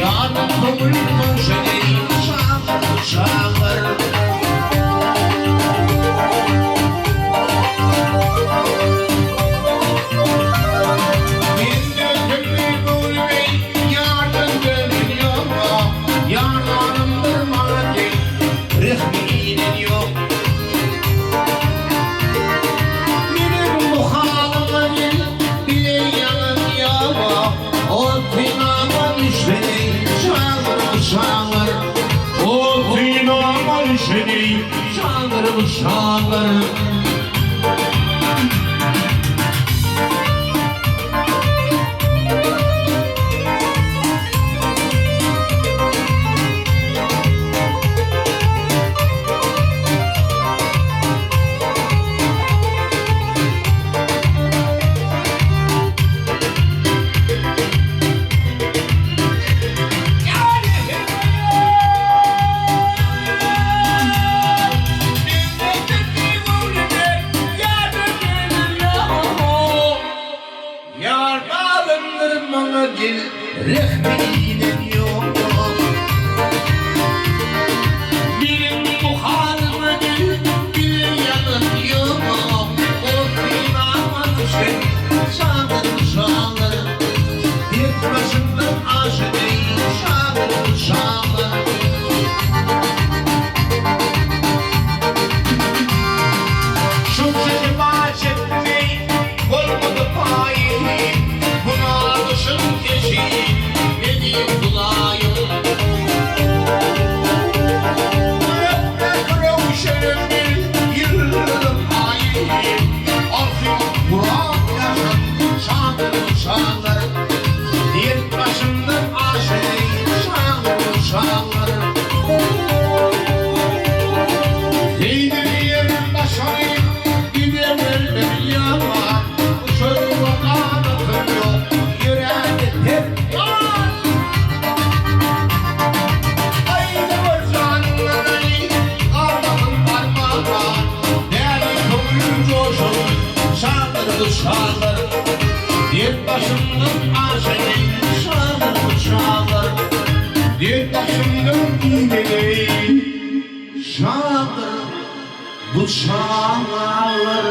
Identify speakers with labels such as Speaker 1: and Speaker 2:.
Speaker 1: Ýardan köňül köwşeni Çagyr bu çaglar. Mende köňül göwnüme Ýardan dönen ýok. Ýardanymdyr maňa gel Rehmi inen ýok. Meniň bu halyma gel Bile ýalan ýok. Ol synama düşeni Çagyr bu çaglar. Ol synama düşeni Çagyr bu çaglar. Ýar galyndyr maňa gel rehmi inen ýok. Meniň bu halyma gel bile ýalan ýok. O synama düşen çagyr çagyr. Dert başymdan aşydy çagyr çagyr. Şunça jepa çekdi. Bolmady paýym, bu nalyşyň keşi, ne diýip bulaýyn. Ýürekdäki röwşenem bil, ýyldyrym aýym. Arhyň gurap ýaşan çadyr çaglar. Dert başymdan aşydy çadyr çaglar. Heýde diýen başary Gideberdim ýaman, uçarma ganatym ýok, ýöräde perman. Aýdawar janyňdan-aý, galmasyn armana, Däli köňlüm joşup, çagyr bu çaglar. Dert başymdan aşaýyn, çagyr bu çaglar. Dert başymdan inegeý, çagyr. Bu çagalar.